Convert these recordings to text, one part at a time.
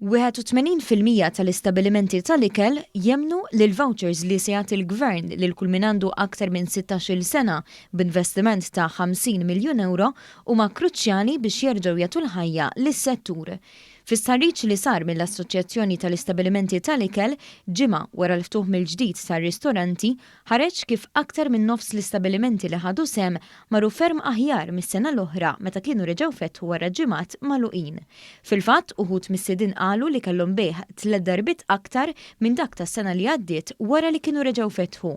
81% tal-istabbilimenti tal-ikel jemmnu li l-vouchers li se jagħti l-Gvern lil kull min għandu aktar minn 16-il sena b'investiment ta' 50 miljun ewro huma kruċjali biex jerġgħu jagħtu l-ħajja lis-settur. Fi stħarriġ li sar mill-Assoċjazzjoni tal-Istabbilimenti tal-Ikel ġimgħa wara l-ftuħ mill-ġdid tar-ristoranti, ħareġ kif aktar minn nofs l-istabbilimenti li ħadu sehem marru ferm aħjar mis-sena l-oħra meta kienu reġgħu fetħu wara ġimgħat magħluqin. Fil-fatt, uħud mis-sidien qalu li kellhom bejgħ tliet darbiet aktar minn dak tas-sena li għaddiet wara li kienu reġgħu fetħu.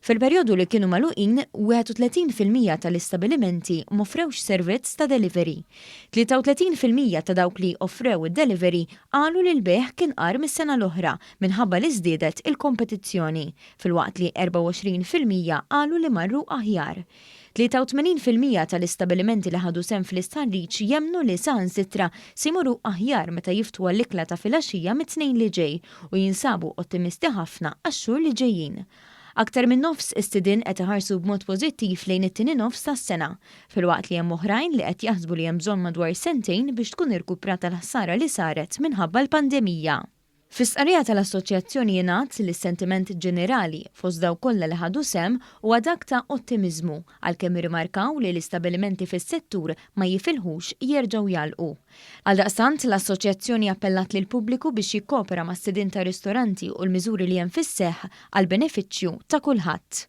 Fil-perjodu li kienu magħluqin, 31% tal-istabbilimenti m'offrewx servizz ta' delivery. 33% ta' dawk li offrew id-delivery qalu li l-bejgħ kien agħar mis-sena l-oħra minħabba li żdiedet il-kompetizzjoni, filwaqt li 24% qalu li marru aħjar. 83% tal-istabbilimenti li ħadu sehem fl-istħarriġ jemmnu li saħansitra se jmorru aħjar meta jiftħu għall-ikla ta' filgħaxija mit-Tnejn li ġej u jinsabu ottimisti ħafna għax-xhur li ġejjin. Aktar minn nofs is-sidien qed iħarsu b'mod pożittiv lejn it-tieni nofs tas-sena, filwaqt li hemm oħrajn li qed jaħsbu li hemm bżonn madwar sentejn biex tkun irkuprata l-ħsara li saret minħabba l-pandemija. Fi stqarrija tal-assoċjazzjoni jingħad li s-sentiment ġenerali fost dawk kollha li ħadu sehem huwa dak ta' ottimiżmu għalkemm irrimarkaw li l-istabbilimenti fis-settur ma jifilħux jerġgħu jagħlqu. Għaldaqstant, l-assoċjazzjoni appellat lill-pubbliku biex jikkopera mas-sidien ta' ristoranti u l-miżuri li hemm fis-seħħ għall-benefiċċju ta' kulħadd.